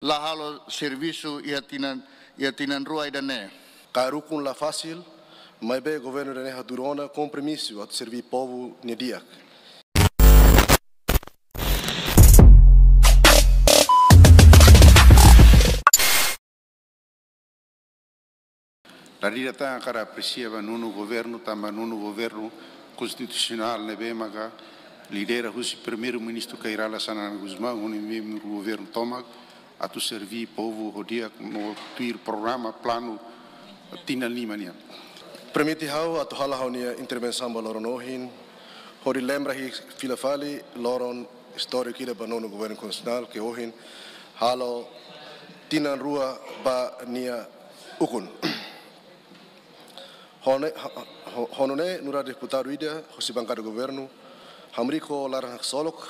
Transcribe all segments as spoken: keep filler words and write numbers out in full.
la halo servisu iha tinan, iha tinan rua ida-ne'e. Kaer ukun la fasil, maibé governu ida-ne'e hatudu ona kompromisu atu serví povu nia di'ak. Dala ida tan hakarak apresia ba nonu governu, tanba nonu governu konstitusionál ne'ebé maka lidera husi Primeiru-Ministru Kay Rala Xanana Gusmão, hodi membru governu tomak, atu serví povu ho di'ak no tuir programa planu tinan lima nian. Permite ha'u atu hala'o ha'u-nia intervensaun ba loron ohin, hodi lembra hi'ik fila fali loron istóriku ida ba nonu governu konstitusionál ke ohin halo tinan rua ba nia ukun. Ho nune'e, ho-, ho-, ho nune'e nu'udar deputadu ida husi bankada governu, hamriik ho laran haksolok,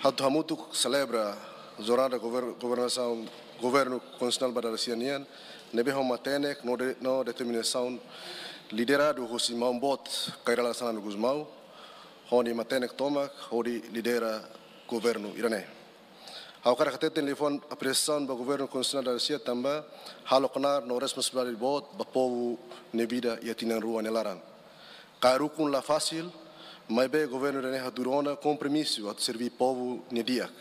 atu hamutuk selebra jornada gover-, governasaun, governu konstitusionál ba dala sia nian, ne'ebé ho matenek no de-, no determinasaun lideradu husi maun boot Kay Rala Xanana Gusmão, hodi matenek tomak, hodi lidera governu ida-ne'e. Ha'u hakarak hateten liafuan apresiasaun ba governu konstitusionál dala sia tanba halo knaar no responsabilidade boot ba povu nia vida iha tinan rua nia laran. Kaer ukun la fasil, maibé governu ida-ne'e hatudu ona kompromisu atu serví povu nia di'ak.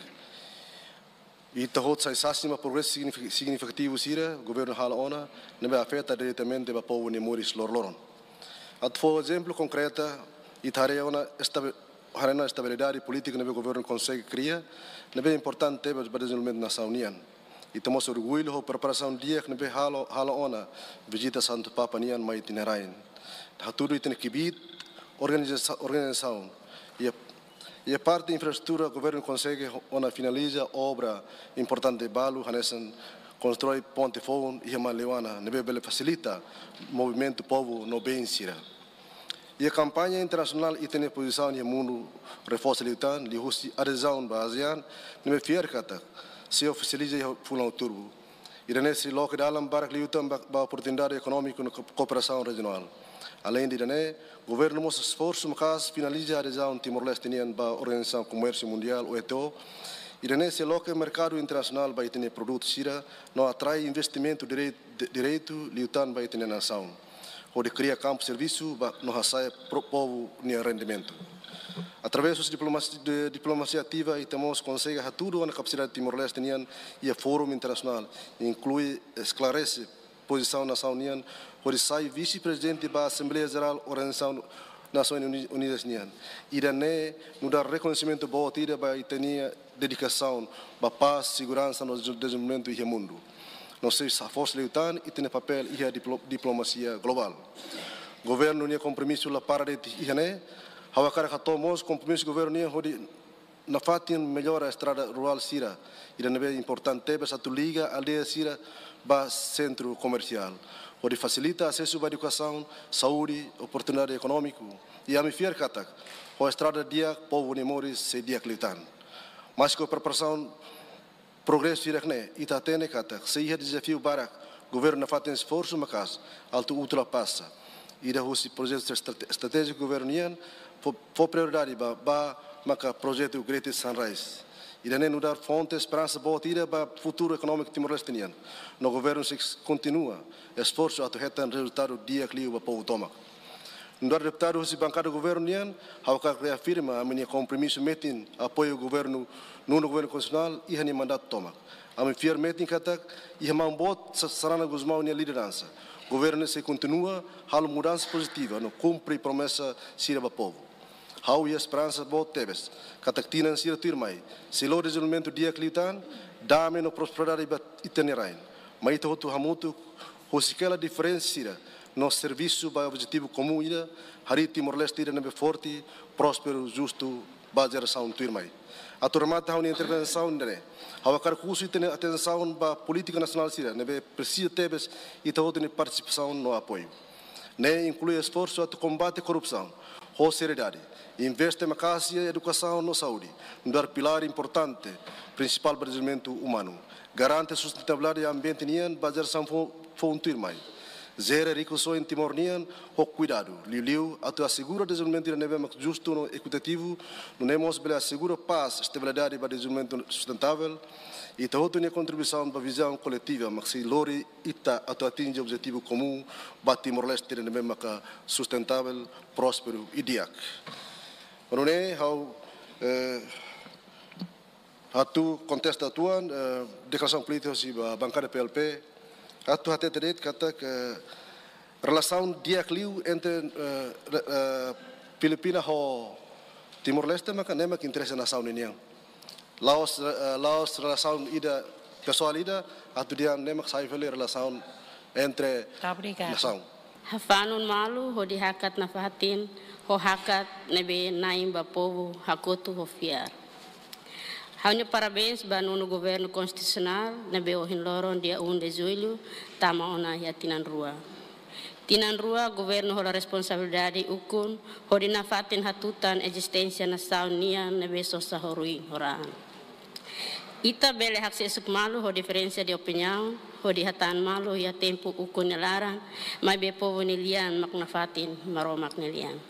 Ita hotu sai sasin ba progresu signif-, signifikativu sira governu halo ona, ne'ebé afeta diretamente ba povu nia moris loroloron. Atu fó ezemplu konkreta, ita haree ona estabi-, haree ona estabilidade polítika ne'ebé governu konsege kria, ne'ebé importante ba, ba dezenvolvimentu nasaun nian. Ita mós orgullu ho preparasaun di'ak ne'ebé halo, halo ona vizita Santu Papa nian mai ita-nia rain. Hatudu ita-nia kbiit, organiza-, organizasaun. Iha, iha parte infraestrutura governu konsege ona finaliza obra importante balu hanesan konstrui ponte foun iha Maliwana ne'ebé bele fasilita movimentu povu no bens sira. Iha kampaña internasionál ita-nia pozisaun iha mundu reforsa liután, liuhusi adezaun ba ASEAN, ne'ebé fiar katak sei ofisializa iha fulan Outubru. Ida-ne'e sei loke dalan barak liután ba, ba oportunidade ekonómiku no ko-, kooperasaun rejionál. Aleinde ida-ne'e, governu mós esforsu maka'as finaliza adezaun Timor-Leste nian ba Organizasaun Komérsiu Mundiál, W T O. Ida-ne'e sei loke merkadu internasionál ba ita-nia produtu sira no atrai investimentu direi-, di-, diretu liután ba ita-nia nasaun, hodi kria kampu servisu ba no hasa'e pro-, povu nia rendimentu. Através husi diplomasi-, de, diplomasia ativa, ita mós konsege hatudu ona kapasidade Timor-Leste nian iha fórum internasionál, inklui esklarese pozisaun nasaun nian, hodi sai vise-prezidente ba Asembleia Jerál Organizasaun Nasoins Uni-, Unidas nian. Ida-ne'e nu'udar rekoñesimentu boot ida ba ita-nia dedikasaun ba pás, seguransa no dezenvolvimentu iha mundu. No sei haforsa liután ita-nia papél iha diplo-, diplomasia globál. Governu nia kompromisu la para de'it iha ne'e, ha'u hakarak hato'o mós kompromisu governu nian hodi nafatin mellora estrada rurál sira, ida ne'ebé importante tebes atu liga aldeia sira ba sentru komersiál, hodi fasilita asesu ba edukasaun, saúde, oportunidade ekonómiku. I ami fiar katak, ho estrada di'ak, povu nia moris sei di'ak liután. Maski ho preparasaun progresu hirak-ne'e, ita hatene katak sei iha dezafiu barak, governu nafatin esforsu maka'as atu ultrapasa. Ida husi projetu estrate-, estratéjiku governu nian fó, fó prioridade ba, ba maka projetu Greater Sunrise. Ida-ne'e nu'udar fonte esperansa boot ida ba futuru ekonómiku Timor-Leste nian. No governu sei kontinua esforsu atu hetan rezultadu di'ak liu ba povu tomak. Nu'udar deputadu husi bankada governu nian, ha'u hakarak reafirma ami-nia kompromisu metin apoiu governu, nonu governu konstitusionál, iha nia mandatu tomak. Ami fiar metin katak, iha maun boot Xa-, Xanana Gusmão nia lideransa, governu sei kontinua halo mudansa pozitiva no kumpre promesa sira ba povu. Ha'u iha esperansa boot tebes katak tinan sira tuirmai sei lori dezenvolvimentu di'ak liután, dame no prosperidade ba ita-nia rain. Mai ita hotu hamutuk, husik hela diferensa sira no servisu ba objetivu komún ida, harii Timor-Leste ida ne'ebé forte, prósperu, justu ba jerasaun tuirmai. Atu remata ha'u-nia intervensaun ida-ne'e, ha'u hakarak husu ita-nia atensaun ba polítika nasionál sira ne'ebé presiza tebes ita hotu nia partisipasaun no apoiu. Ne'e inklui esforsu atu kombate korrupsaun ho seriedade, investe maka'as iha edukasaun no saúde, nu'udar pilár importante prinsipál ba dezenvolvimentu umanu. Garante sustentabilidade ambiente nian ba jerasaun fo-, foun tuirmai. Jere rikusoin Timor nian ho kuidadu, liuliu atu asegura dezenvolvimentu ida ne'ebé mak justu no ekitativu, nune'e mós bele asegura pás, estabilidade ba dezenvolvimentu sustentável. Ita hotu nia kontribuisaun ba vizaun koletiva mak sei lori ita atu atinje objetivu komún ba Timor-Leste ne'ebé maka sustentável, prósperu i di'ak. Nune'e ha'u, eh, atu kontesta uitoan, eh, deklarasaun polítika husi ba bankada P L P, atu hatete de'it katak relasaun di'ak liu entre, eh, re-, eh, Filipina ho Timor-Leste maka ne'e mak interese nasaun ninian. La'ós, eh, la'ós relasaun ida pesoál ida, atu dehan ne'e mak sai fali relasaun entre nasaun. Hafanun malu hodi hakat nafatin ho hakat ne'ebé na'in ba povu hakotu ho fiar. Ha'u-nia parabéns ba nonu governu konstitusionál ne'ebé ohin loron dia um de julho tama ona iha tinan rua. Tinan rua governu hola responsabilidade ukun hodi nafatin hatutan ezisténsia nasaun nian ne'ebé sosa ho ruin ho raan. Ita bele hakseesuk malu ho diferensa de opiniaun, hodi hatán malu iha tempu ukun nia laran, maibé povu nia lian mak nafatin Maromak nia lian.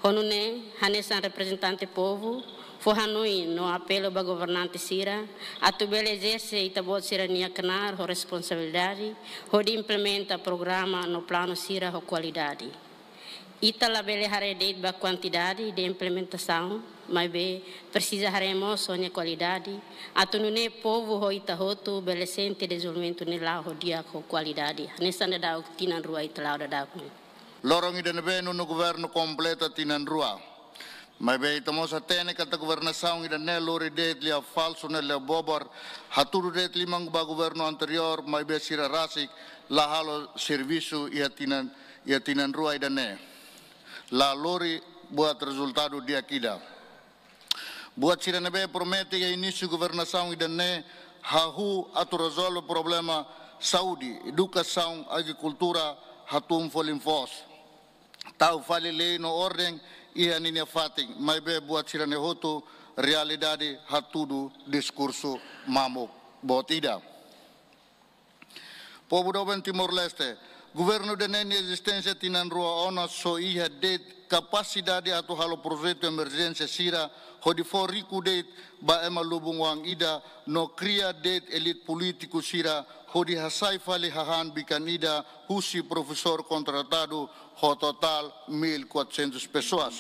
Ho nune'e, hanesan reprezentante povu, fó hanoin no apelu ba governante sira atu bele ezerse ita-boot sira-nia knaar ho responsabilidade, hodi implementa programa no planu sira ho kualidade. Ita labele haree de'it ba kuantidade de implementasaun, maibé presiza haree mós ho nia kualidade, atu nune'e povu ho ita hotu bele sente dezenvolvimentu ne'e la'o ho di'ak ho kualidade. Hanesan daudaun tinan rua ita la'o daudaun ne'e. Loron ida ne'ebé nonu governu kompleta tinan rua. Maibé ita mós hatene katak governasaun ida-ne'e lori de'it lia falsu no lia bobar, hatudu de'it liman ba governu anteriór, maibé sira rasik la halo servisu iha tinan, iha tinan rua ida-ne'e. La lori buat rezultadu di'ak ida. Buat sira ne'ebé promete iha inísiu governasaun ida-ne'e hahú atu rezolve problema saúde, edukasaun, agrikultura, hatún folin foos, tau fali lei no orden iha ninia fatin, maibé buat sira-ne'e hotu realidade hatudu diskursu mamuk boot ida. Povu doben Timor-Leste, governu ida-ne'e nia ezisténsia tinan rua ona só iha de'it kapasidade atu halo projetu emerjénsia sira hodi fó riku de'it ba ema lubun oan ida no kria de'it elite polítiku sira hodi hasai fali hahán bikan ida husi profesór kontratadu ho totál mil quatrocentas pessoas.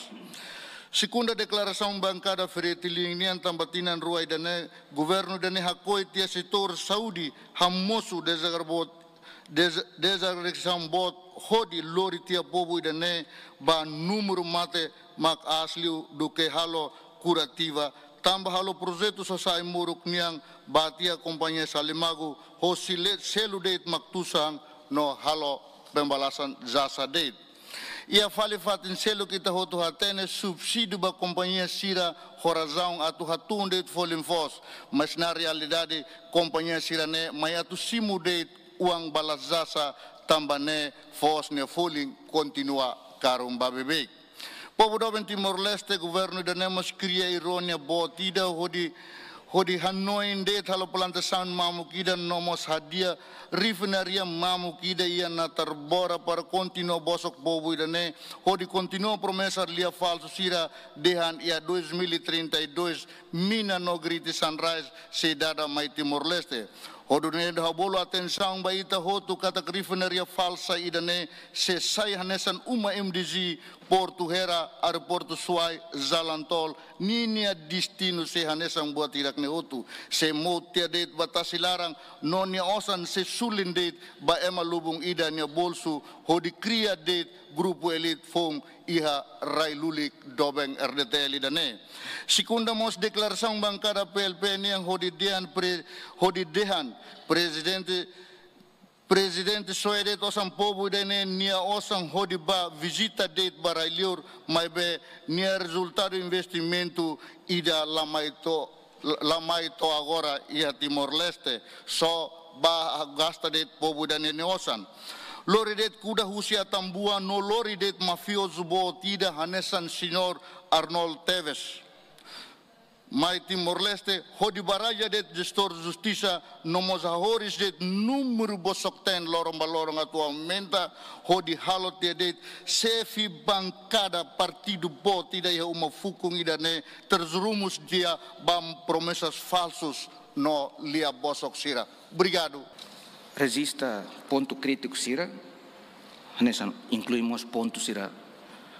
Segundu deklarasaun bankada Fretilin nian tanba tinan rua ida-ne'e, governu ida-ne'e hakoi tiha setór saúde hamosu dezagrabot-, dez-, dezagregasaun boot hodi lori tiha povu ida-ne'e ba númeru mate mak aas liu duké halo kurativa, tanba halo projetu sasán moruk nian ba tiha kompañia Salimagu, hosi le-, selu de'it mak tusan no halo pembalasan jasa de'it. Iha fali fatin seluk ita hotu hatene subsídiu ba kompañia sira ho razaun atu hatún de'it folin foos, mas na realidade kompañia sira-ne'e mai atu simu de'it oan balas jasa tanba ne'e foos nia folin kontinua karun ba beibeik. Povu doben Timor-Leste, governu ida-ne'e mós kria irónia boot ida hodi, hodi hanoin de'it halo plantasaun mamuk ida no mós hadi'a refinaria mamuk ida iha Natarbora para kontinua bosok povu ida-ne'e, hodi kontinua promesa lia falsu sira dehan iha dois mil e trinta e dois mina no Great Sunrise sei dada mai Timor-Leste. Hodi nune'e ha'u bolu atensaun ba ita hotu katak refinaria falsa ida-ne'e sei sai hanesan uma M D G, Portu Hera, Aeroportu Suai, jalan tol, ninia destinu sei hanesan buat hirak-ne'e hotu. Sei mout tiha de'it ba tasi laran, no nia osan sei sulin de'it ba ema lubun ida nia bolsu, hodi kria de'it grupu elite foun iha rai lulik doben R D T L ida-ne'e. Segundu mós deklarasaun bankada P L P nian hodi dehan pre-, hodi dehan Prezidente, Prezidente soe de'it osan povu ida-ne'e nia osan hodi bá vizita de'it ba rai-liur, maibé nia rezultadu investimentu ida la mai to'o, la mai to'o agora iha Timor-Leste, só bá gasta de'it povu ida-ne'e nia osan. Lori de'it kuda husi Atambua no lori de'it mafiozu boot ida hanesan señór Arnold Teves mai Timor-Leste, hodi baraja de'it jestór justisa, no mós hahoris de'it númeru bosok-teen loron ba loron atu aumenta, hodi halo tiha de'it xefe bankada partidu boot ida iha uma fukun ida-ne'e terjerumus tiha ba promesas falsus no lia bosok sira. Obrigadu. Rejista pontu krítiku sira, hanesan inklui mós pontu sira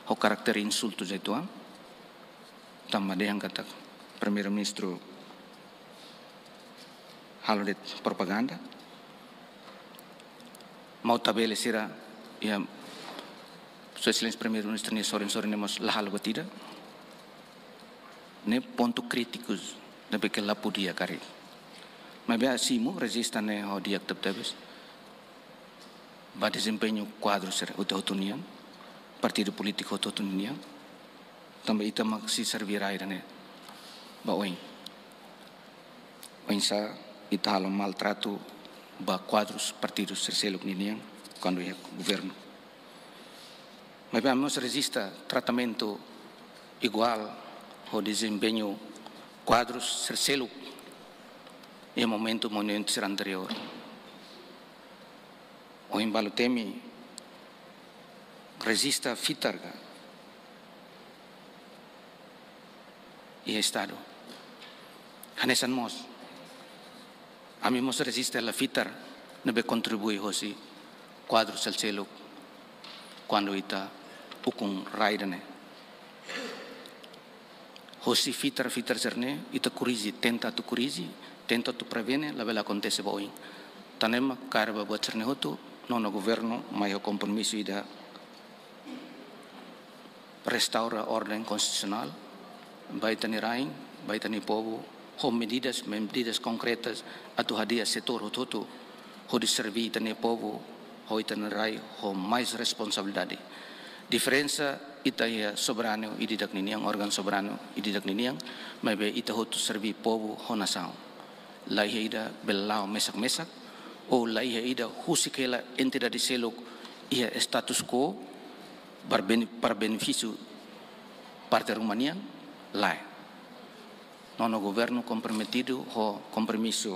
ho karakter insultu uitoan. Tanba dehan katak Primeiru-Ministru halo de'it propaganda. Maun Tabele sira, iha Sua Exelénsia Primeiru-Ministru nia sorin-sorin ne'e mós la halo buat ida. Ne'e pontu krítikus ne'ebé ke la podia karik. Maibé ami simu rejista ne'e ho di'ak tebetebes ba dezempeñu kuadru sira hotu-hotu nian, partidu polítiku hotu-hotu nian. Tanba ita mak sei serve rai ida-ne'e ba oin. Oinsá ita halo maltratu ba kuadrus partidu sira seluk ninian kuandu iha governu. Maibé ami mós rejista tratamentu iguál ho dezempeñu kuadrus sira seluk iha momentu, momentu sira anteriór. Ohin balu temi rejista fitar ka iha Estadu. Hanesan mós, ami mós rejista hela fitar ne'ebé kontribui hosi kuadru sira seluk kuandu ita ukun rai ida-ne'e. Hosi fitar-fitar sira-ne'e, ita korrije, tenta atu korrije, tenta atu prevene, labele akontese ba oin. Tan ne'e mak kaer ba buat sira-ne'e hotu, nonu governu mai ho kompromisu ida restaura orden konstitusionál ba ita-nia rain, ba ita-nia povu, ho medidas, medidas konkretas atu hadi'a setór hotu-hotu hodi serve ita-nia povu ho ita-nia rai ho mais responsabilidade. Diferensa, ita iha soberanu ida-idak ninian, órgaun soberanu ida-idak ninian, maibé ita hotu serve povu ho nasaun. La iha ida bele la'o mesak-mesak, ou la iha ida husik hela entidade seluk iha status quo para bene-, para benefísiu parte ruma nian, lae. Nonu governu komprometidu ho kompromisu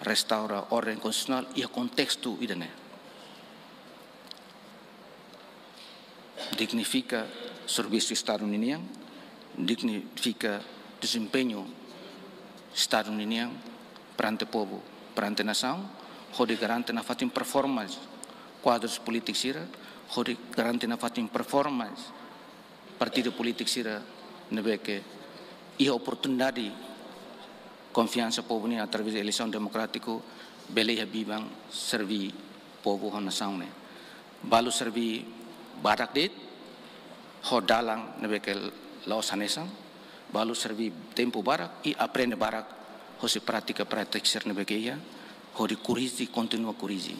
restaura orden konstitusionál iha kontestu ida-ne'e. Dignifika servisu Estadu ninian, dignifika dezempeñu Estadu ninian perante povu, perante nasaun, hodi garante nafatin performance kuadrus polítiku sira, hodi garante nafatin performance partidu polítiku sira ne'ebé ke iha oportunidade konfiansa povu nian através de eleisaun demokrátiku bele iha biban serve povu ho nasaun ne'e. Balu serve badak de'it ho dalan ne'ebé ke la'ós hanesan, balu serve tempu barak i aprende barak hosi prátika-prátika sira ne'ebé ke iha, hodi korrije, kontinua korrije.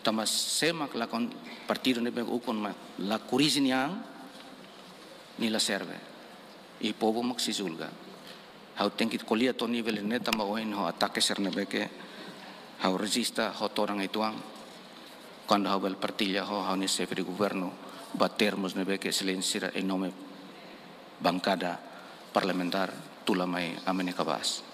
Tanba se mak la kon-, partidu ne'ebé ukun mak la korrije nia an, nia la serve. I povu mak sei julga. Ha'u tenke ko'alia to'o nivel ne'e tanba ohin ho atake sira ne'ebé ke ha'u rejista ho todan uitoan, kuandu ha'u bele partilla ho ha'u-nia xefe de governu ba termus ne'ebé ke Exelénsia sira em nome bankada parlamentár tula mai ami-nia kabaas.